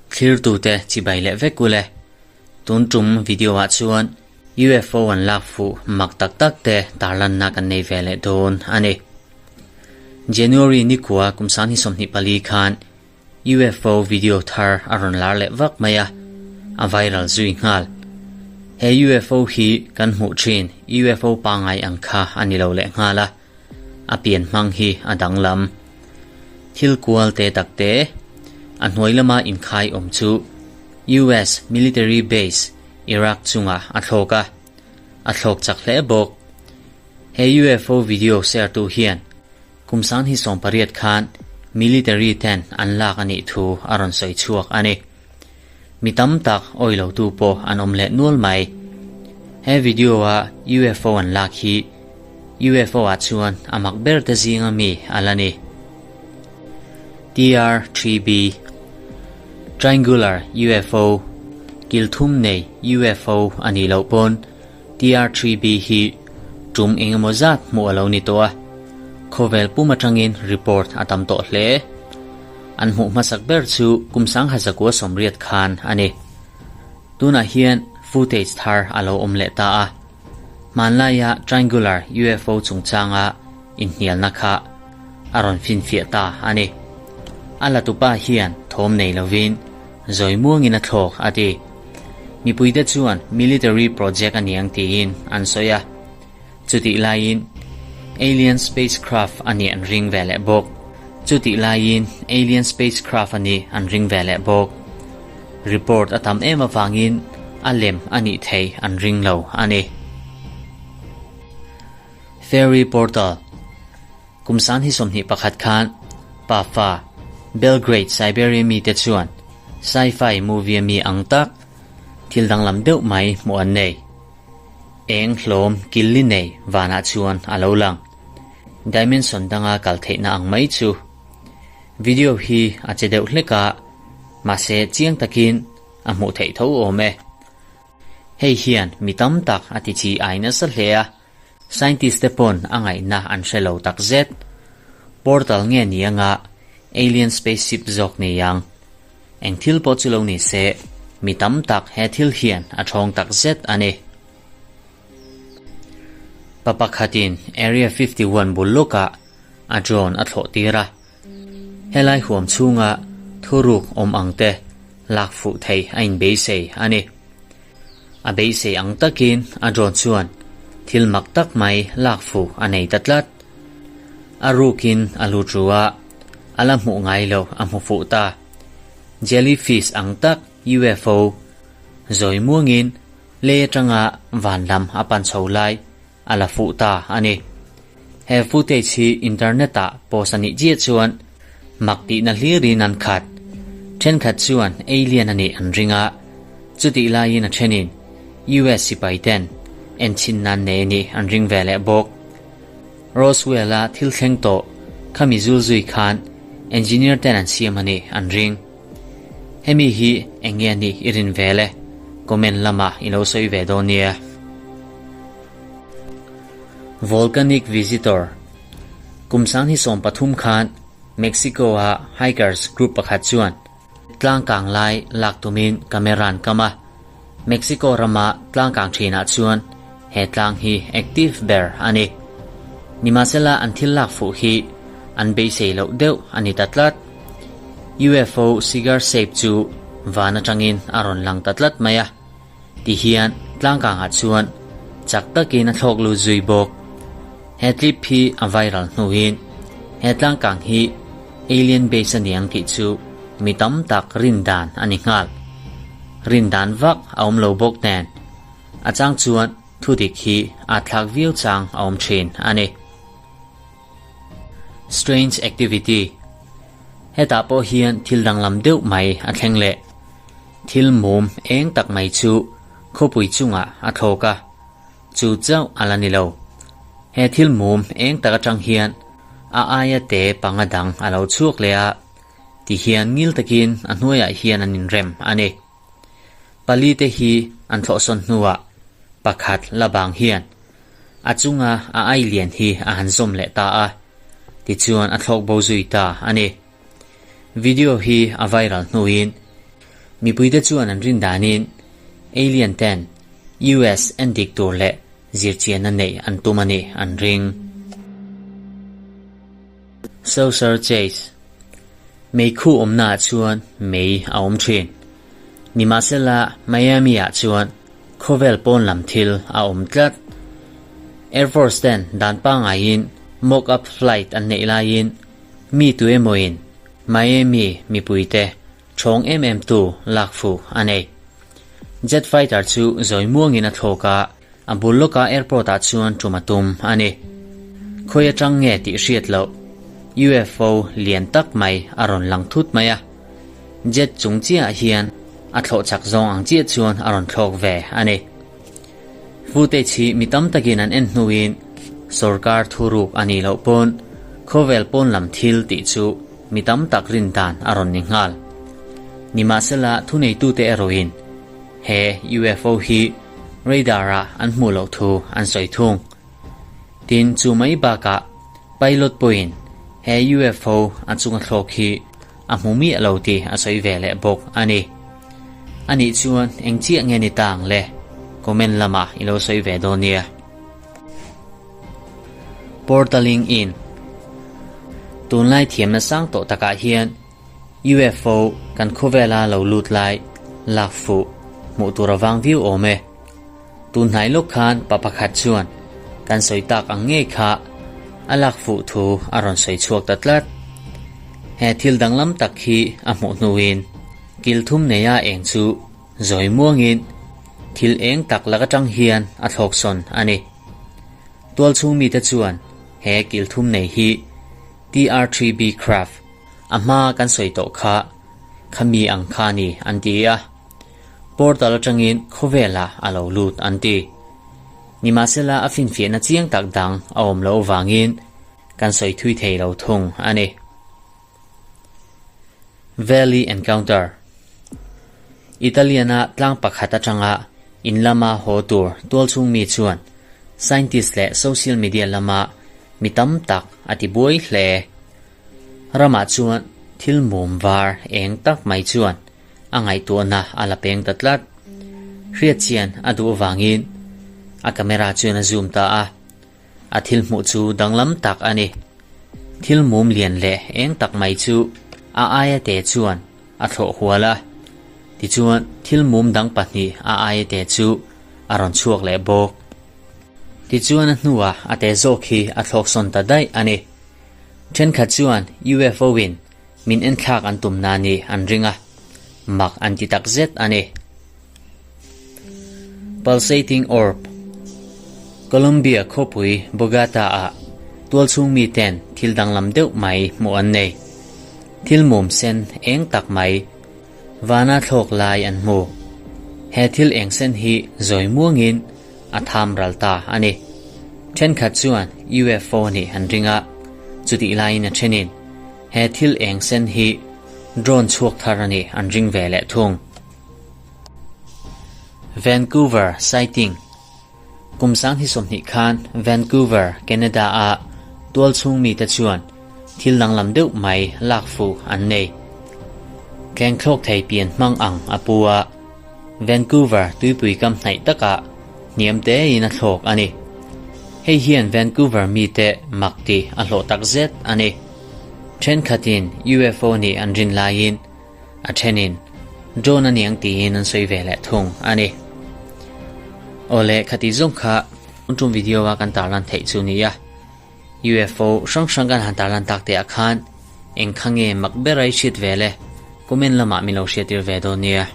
Thlirtute chibai leh vek ule. Tun tum video ah chuan UFO an lak fuh mak tak tak te tarlanna kan nei ve leh dawn a ni. January nikua kum 2024 khan UFO video thar a rawn lar leh vak mai a, a viral zui nghal. He UFO hi kan hmuh thin UFO pangngai ang kha a ni lo leh nghal a, a pian hmang hi a danglam. Thil kual te tak te, a hnuai lama inkhai awm chu US military base Iraq chungah a thlawk a, a thlawk chak hle bawk. He UFO video share tu hian Kum 2018 khan military ten an lak a nih thu a rawn sawi chhuak a ni. Mi tam tak awi lo tu pawh an awm leh nual mai. He video a UFO an lak hi UFO ah chuan a mak ber te zinga mi a la ni. TR-3B Triangular UFO Kil thum nei UFO a nih loh pawn TR-3B hi tum eng emaw zat hmuh a lo ni tawh a, khawvel pum atangin report a tam tawh hle. An hmuh hmasak ber chu kum 1980 khan a ni. Tunah hian footage thar a lo awm leh ta a, hmanlaia triangular UFO chungchanga inhnialna kha a rawn finfiah ta a ni. A la tupa hian thawm nei lovin zawi muangin a thlawk a ti. Mipuite chuan military project a niang tiin an sawi a, chutih laiin alien spacecraft a nih an ring ve leh bawk. Chutih laiin alien spacecraft a nih an ring ve leh bawk. Report a tam em avangin a lem a nih thei an ring lo a ni. Fairy Portal Kum 2021 khan Pafa, Belgrade, Siberia mite chuan sci-fi movie a mi ang tak thil danglam deuh mai hmuh an nei. Eng hlawm killi nei vanah chuan a lo lang. Dimension danga kal theihna ang mai chu. Video hi a che deuh hlek a, mahse chiang takin a hmuh theih tho awm e. Hei hian mi tam tak a ti chi ai nasa hle a. Scientist te pawn a ngaihna an hre lo tak zet. Portal nge ni anga alien spaceship zawk ni ang. Eng thil pawh chu lo ni se, mi tam tak he thil hian a thawng tak zet a ni. Pa pakhatin Area 51 bul lawkah a drone a thlawh tir a. Helai huam chhunga thuruk awm ang te lak fuh thei a inbeisei a ni. A beisei ang takin a drone chuan thil mak tak mai lak fuh a nei ta tlat. A rukin a lut ru a, a la hmuh ngai lo a hmu fuh ta. Jellyfish ang tak UFO zawi muangin lei atanga van lam a pan chho lai a la fuh ta a ni. He footage hi internet ah post a nih chiah chuan mak tihna hlirin an khat. Thenkhat chuan alien a nih an ring a, chutih laiin a thenin US sipai ten enchhin nan nei a nih an ring ve leh bawk. Roswell-a thil thleng tawh khami zul zui khan engineer ten an siam a nih an ring. Hemi hi eng nge a nih i rin ve le? Comment lamah i lo sawi ve dawn nia. Volcanic Visitor Kum 2013 khan Mexico-a hikers group pakhat chuan tlangkang lai lak tumin camera an kam a. Mexico rama tlangkang thinah chuan he tlang hi active ber a ni. Nimahsela an thil lak fuh hi an beisei loh deuh a ni ta tlat. UFO cigar shape chu van atangin a rawn lang ta tlat mai a. Ti hian tlangkangah chuan chak takin a thlawk lut zui bawk. He clip hi a viral hnuin he tlangkang hi alien base a niang tih chu mi tam tak rin dan a ni nghal. Rin dan vak a awm lo bawk nen a chang chuan thudik hi a thlak viau chang a awm thin a ni. Strange activity Hetah pawh hian thil danglam deuh mai a thleng leh. Thil mum eng tak mai chu khawpui chungah a thlawk a, chu chauh a la ni lo. He thil mum eng tak atang hian a aia te panga dang a lo chhuak leh a, tihian ngil takin a hnuaiah hian an inrem a ni. Pali te hi an thlawhsawn hnuah pakhat la bang hian a chunga a ai lian hi a han zawm leh ta a, tichuan a thlawk bo zui ta a ni. Video hi a viral hnuin mipuite chuan an rin danin alien ten US en dik tur leh zirchianna neih an tum a nih an ring. Saucer Chase Meikhu awmnaah chuan mei a awm thin. Nimahsela Miami-ah chuan khawvel pawn lam thil a awm tlat. Air Force ten dan pangaiin mock-up flight an neih laiin mi tu emawin Miami mipuite Ṭhawng em em tu lak fuh a nei. Jet fighter chu zawi muangin a thlawk a, a bul lawka airport ah chuan ṭum a tum a ni. Khawi aṭang nge tih hriat loh UFO lian tak mai a rawn lang thut mai a. Jet chung chiahah hian a thlawh chak zawng ang chiah chuan a rawn thlawk ve a ni. Footage hi mi tam takin an en hnuin sorkar thuruk a nih loh pawn khawvel pawn lam thil tih chu mi tam tak rin dan a rawn ni nghal. Nimahsela thuneitute erawhin he UFO hi radar-ah an hmuh loh thu an sawi thung. Tin, chu mai bakah pilot pawhin he UFO a chunga thlawk hi a hmu miah lo tih a sawi ve leh bawk a ni. Anih chuan eng chiah nge ni ta ang le? Comment lamah i lo sawi ve dawn nia. Portaling in Tunlai thiamna sang tawh takah hian UFO kan khawvela lo lut lai lak fuh hmuh tur a vang viau awm e. Tun hnai lawk khan pa pakhat chuan kan sawi tak ang ngei kha a lak fuh thu a rawn sawi chhuak ta tlat. He thil danglam tak hi a hmuh hnuin kil thum neia eng chu zawi muangin thil eng tak lak atang hian a thlawk sawn a ni. Tualchhung mite chuan he kil thum nei hi TR-3B craft a hma kan sawi tawh kha khami ang kha ni an ti a. Portal atangin khawvelah a lo lut an ti. Nimahsela a finfiahna chiang tak dang a awm loh avangin kan sawi thui thei lo thung a ni. Valley Encounter Italian-a tlang pakhat atanga in lama haw tur tualchhung mi chuan scientist leh social media lama mi tam tak a ti buai hle. Ramah chuan thil mum var eng tak mai chuan a ngaihtuahna a la peng ta tlat. Hriatchian a duh avangin a camera chuan a zoom ta a, a thil hmuh chu danglam tak a ni. Thil mum lian leh eng tak mai chu a aia te chuan a thlawh hual a, tichuan thil mum dang pahnih a aia te chu a rawn chhuak leh bawk. Tichuan a hnuah a te zawk hi a thlawk sawn ta daih a ni. Thenkhat chuan UFO-in Min enthlak an tum na ni an ring a, mak an ti tak zet a ni. Pulsating Orb Colombia khawpui Bogota ah tualchhung mi ten thil danglam deuh mai hmuh an nei. Thil mum sen eng tak mai vana thlawk lai an hmu. He thil eng sen hi zawi muangin a tham ral ta a ni. Thenkhat chuan UFO nih an ring a, chutih laiin a thenin He thil eng sen hi drone chhuak thar a ni an ring ve leh thung. Vancouver Sighting Kum 2020 khan Vancouver, Canada-a tualchhung mite chuan thil danglam deuh mai lak fuh an nei. Tleng thlawk thei pian hmang ang a pu a, Vancouver tuipui kam hnaih takah hniam tein a thlawk a ni. Hei hian Vancouver mite mak tih a hlawh takzet a ni. Thenkhatin UFO nih an rin laiin a thenin drone a niang tiin an sawi ve leh thung a ni. Awle khati zawng kha tum video a kan tarlan theih chu nia. UFO hrang hrang kan han tarlan tak te ah khan eng kha nge mak ber a i hriat ve le? Comment lamah min lo hriattir ve dawn nia.